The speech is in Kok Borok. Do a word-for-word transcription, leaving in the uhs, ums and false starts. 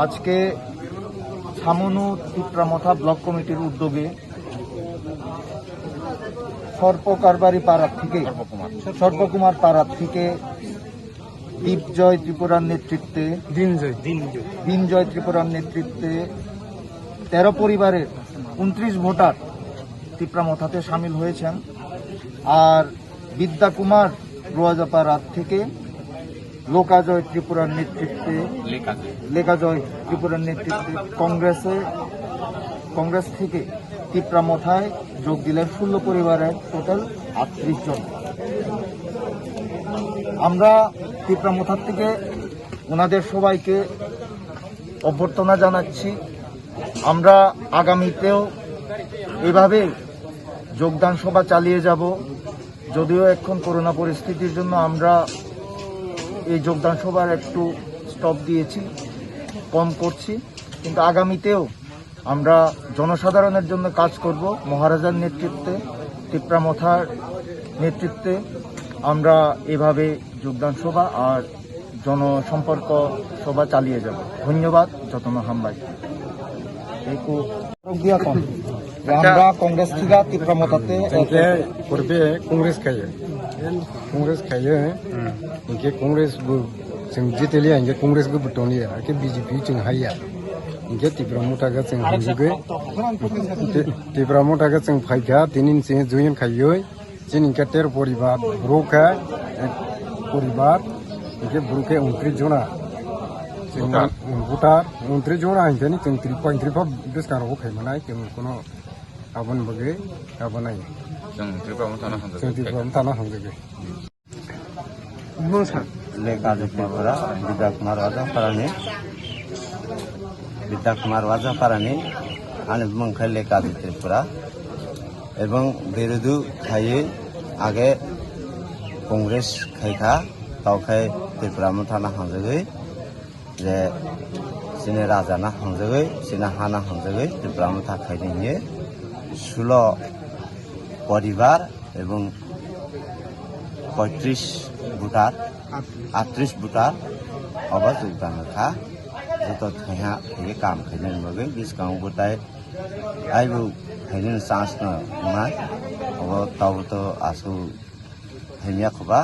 আজকে ছামনু তিপ্রা মথা ব্লক কমিটির উদ্যোগে সর্পকারবারি পাড়া থেকে, সর্পকুমার পাড়া থেকে দীপজয় ত্রিপুরার নেতৃত্বে, দিনজয়। দিনজয় ত্রিপুরার নেতৃত্বে তেরো পরিবারের ঊনত্রিশ ভোটার তিপ্রা মথাতে সামিল হয়েছেন। আর বিদ্যা কুমার রোয়াজাপাড়া থেকে লোকাজয় ত্রিপুরার নেতৃত্বে, লেকাজয় ত্রিপুরার নেতৃত্বে কংগ্রেসে, কংগ্রেস থেকে তিপ্রা মথায় যোগ দিলেন ষোলো পরিবারের টোটাল আটত্রিশ জন। আমরা তিপ্রা মথার থেকে ওনাদের সবাইকে অভ্যর্থনা জানাচ্ছি। আমরা আগামীতেও এভাবে যোগদান সভা চালিয়ে যাব। যদিও এখন করোনা পরিস্থিতির জন্য আমরা এই যোগদান সভার একটু স্টপ দিয়েছি, কম করছি, কিন্তু আগামীতেও আমরা জনসাধারণের জন্য কাজ করব। মহারাজার নেতৃত্বে, তিপ্রা মথার নেতৃত্বে আমরা এভাবে যোগদান সভা আর জনসম্পর্ক সভা চালিয়ে যাব। ধন্যবাদ, যতন হামবাই। এই কু-, দিয়া কম। আমরা কংগ্রেস থেকে তিপ্রা মথাতে Hingke purbe Congress kaiye. Congress kaiye. Hingke Congress bo chwng jiteliya, hingke Congress bo butong liya. Hingke B J P chwng haiya. Hingke Tipra Motha khe chwng hamjagwi. Ti-, Tipra Motha khe chwng phaikha, tini chwng join khaiwi. Chini hingke tero poribar, bwrwk khe, eh, poribar, hingke bwrwk khe ungtri jona. Chwng Voter. Voter, ungtri jona hingke ni chwng tripha, tripha bwskango khaimanai, chwng kono aboni bagwi abonai. Chwng Tripura Motha no hamjagwi. Chwng Tripura Motha no hamjagwi. Bumung sa. Lekha Tripura, Bidya Kumar Raja Parani. Bidya Kumar Raja Parani, ani bumung khe Lekha Tripura. Ebong birudu khaiwi age Congress khaikha, tao khai Tripura Motha no hamjagwi. Je chini raja no hamjagwi, chini ha no hamjagwi, Tipra Motha khaidi hinwi sulo poribar ebong poitris voter, atris voter obo jogdan kha. Joto thaiha thaiwi kam khainani bagwi bwskango bwtai aibo khainani chance no wngnai. Obo tabuk to aswk hamya khoba.